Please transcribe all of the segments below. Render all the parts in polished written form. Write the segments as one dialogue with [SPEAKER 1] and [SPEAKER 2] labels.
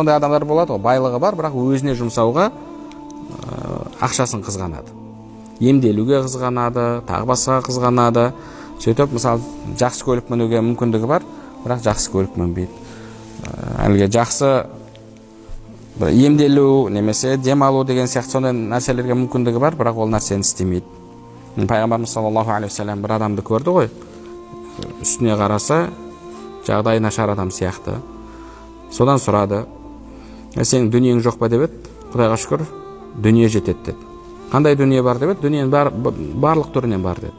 [SPEAKER 1] Сондай адамдар болады ғой, байлығы бар, бірақ өзіне жұмсауға ақшасын қызғанады. Емделуге қызғанады, тағы басқаға қызғанады. Сөйтіп, мысалы, жақсы көлік мінуге мүмкіндігі бар, бірақ жақсы көлік мінбейді. Әлгі жақсы бір емделу немесе демалу деген сияқты сондай нәрселерге мүмкіндігі бар, бірақ ол нәрсені істемейді. Пайғамбарымыз саллаллаху алейхи уассалам бір адамды көрді ғой, үстіне қараса жағдайы нашар адам сияқты. Содан сұрады, сенің дүниең жоқ па деп еді, Құдайға шүкір, дүние жетеді деді. Қандай дүние бар деп еді, дүниенің барлық түрінен бар деді.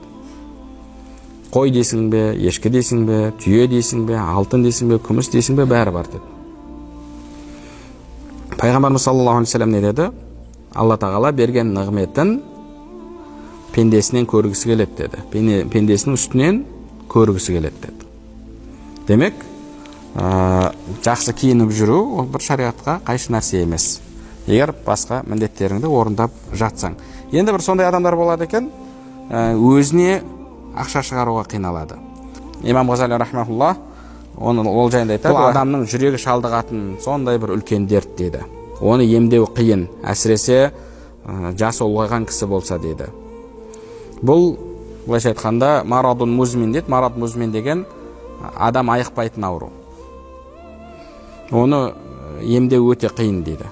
[SPEAKER 1] Қой дейсің бе, ешкі дейсің бе, түйе дейсің бе, алтын дейсің бе, күміс дейсің бе, бәрі бар деді. Пайғамбарымыз саллаллаху алейхи уассалам не деді? Алла тағала берген нығметін пендесінен көргісі келеді деді. Пендесінің үстінен көргісі келеді деді. Демек, жақсы киініп жүру ол бір шариғатқа қайшы нәрсе емес. Егер басқа міндеттеріңді орындап жатсаң. Енді бір сондай адамдар болады екен, өзіне ақша шығаруға қиналады. Имам Ғазали рахмаһуллах оны ол жайында айтады. Бұл адамның жүрегі шалдығатын сондай бір үлкен дерт дейді. Оны емдеу қиын, әсіресе жасы ұлғайған кісі болса дейді. Бұл былайша айтқанда марадун музмин дейді. Марад музмин деген адам айықпайтын ауру. Оны емдеу өте қиын дейді.